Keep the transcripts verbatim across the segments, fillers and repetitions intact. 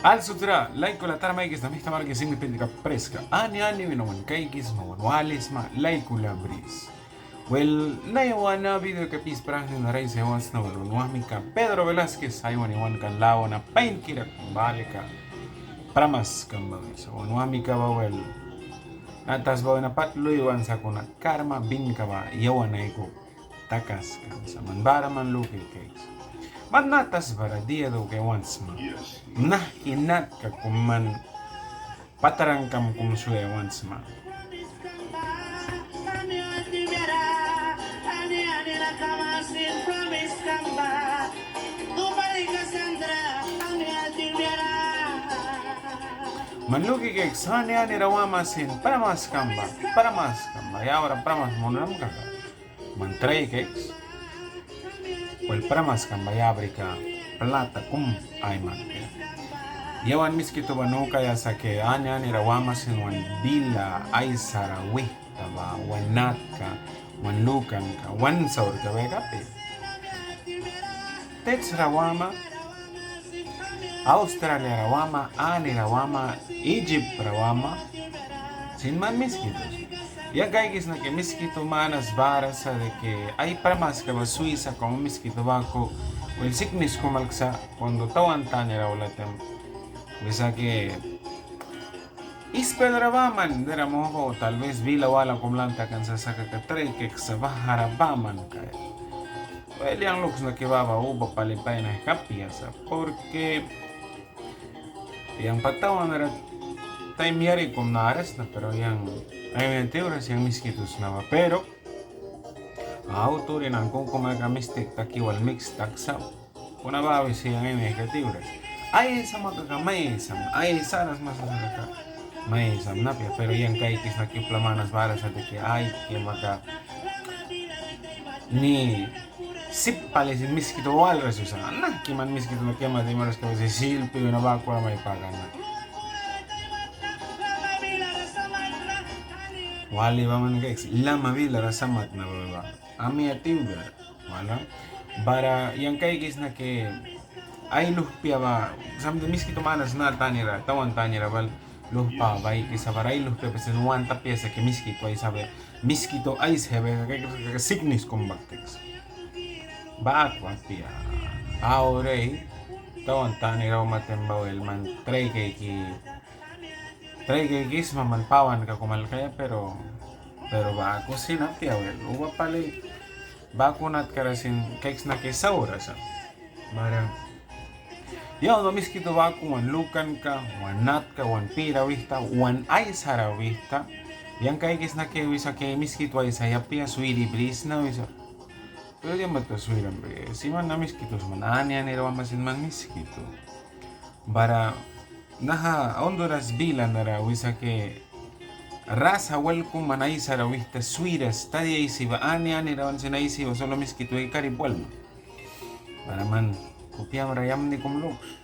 Al sutra, laikula tara maikisna mihta marki sin mi pindika preska. Ani ani wina wan kaikisma, wan walisma, laikula bris. Wel, naiwa na video ka pis prahni na raisa yawan sna wel, wan wahmika Pedro Velásquez, aiwani wan kan lawana painkira kum ba lika pramaskam ba wisa. Wan wahmika ba wel, natas ba wina pat lui wan sakuna karma binka ba yawan aiku takaskam sa. Man bara man luki kaiks. Man natas bara dia dukia wan sma. Nahki natka kum man patrankam kum swi wan sma. Man luki kaiks, ani anira wama sin pramaskam ba, pramaskam ba, ya bara pramas munram kaka. Man trai kaiks. Wel, pramaskam ba yabrika plata kum aiman. Yawan Miskitu ba nu kaia sa que ani anira wama sin wan bila aisara wihta ba, wan natka, wan lukanka, wan saurka ba ya kapi. States ra wama, Australia ra wama, anira wama, Egypt ra wama, sin man Miskitu. Yang kaikisna que Miskitu manas bara sa de que ai pramaska ba swisa como Miskitu baku, wel, siknis kum alksa cuando tawan tanira aula taim. Wisa que ispel ra baman dera muhba, tal vez bila wala kum lan takan sa, sa kaka trai kaiks sa bahara baman kaia. Wel, yang luksna que ba ba uba pali pain aihka apia sa, porque yang patawan ra taim yari kum nara sna, pero yang ai tiwras yang Miskitu sna ba, pero au turi nan kum kum aika mistik taki wal miks taksa. Kuna ba wisi yang ai mihka tiwras. Ai sama kaka mai sama, ai saras masa kaka mai sama na apia, pero yang kaikisna que upla manas bara sa de que ai que maka ni sip pali sin Miskitu walras wisa. Nahki man Miskitu na kema timaras ka wisi silpi wina baku ra mai pakan na. Wali ba man kaiks lama bilara samatna ba ba. Amia tiwbia wala. Bara yang kaikisna que ai luhpia ba, samti Miskitu manas na tanira, tawan tanira bal luhpa ba baikisa, bara ai luhpia ba sin want apia sa que Miskitu aisa ba, Miskitu aisa ba kaka siknis kum bak kaiks. Baku apia. Aurei tawan tanira uma taim ba wel man trai kaiki, trai kaikisma man pawanka kum alkaia, pero, pero baku sin apia wel, uba pali baku natkara sin kaiksna que saura sa. Bara yawan ba Miskitu baku wan lukanka, wan natka, wan pira wihta, wan aisara wihta. Yang kaikisna que wisa que Miskitu aisa ya apia, swiri brisna wisa. Pero yang bata swiram bri, si man na Miskitu sma, ani anira wama sin man Miskitu. Bara naha Honduras bila nara wisa que rasa wal kum man aisara wihta swiras, tadi aisi ba, ani anira wan sin aisi ba, solo Miskitu ai karip walma. Bara man kupiamra yamni kum luks.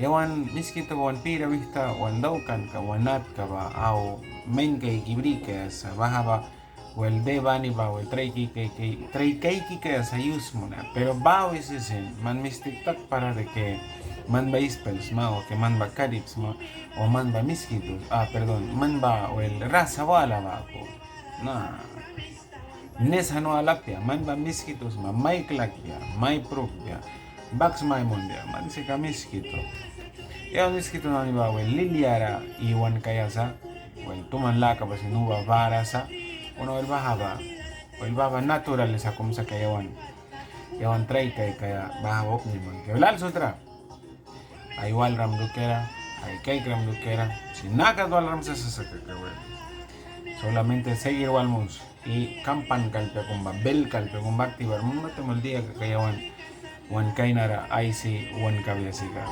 Yawan Miskitu ba wan pira wihta, wan daukanka, wan natka ba au main kaiki bri kaia sa, baha ba wel de bani ba wel trai kaiki, trai kaiki kaia sa yus munaia. Pero ba wisi sin man mistik takpara de que man ba ispel sma o que man ba karip sma o man ba Miskitu, ah, perdón, man ba wel rasa wala baku. Na. Nesa nu alapia, man ba Miskitu sma, mai klakbia, mai prukbia, baks mai munbia, man sika Miskitu. Yawan Miskitu nani ba wel liliara iwan kaia sa, wel tuman laka ba sin uba bara sa, kuna wel baha ba, wel baha ba naturaleza kum sa kaia yawan, yawan trai kaikaia baha ba upni man kaia. Wel al sutra. Ai walram dukiara, ai kaikram dukiara, si naha kat walram sa sa kaka wel, solamente seguir wal muns i kampanka lupia kum ba, belka lupia kum ba aktivar muns ba, taim dia kaka yawan wan kainara aisi wan kabia sika.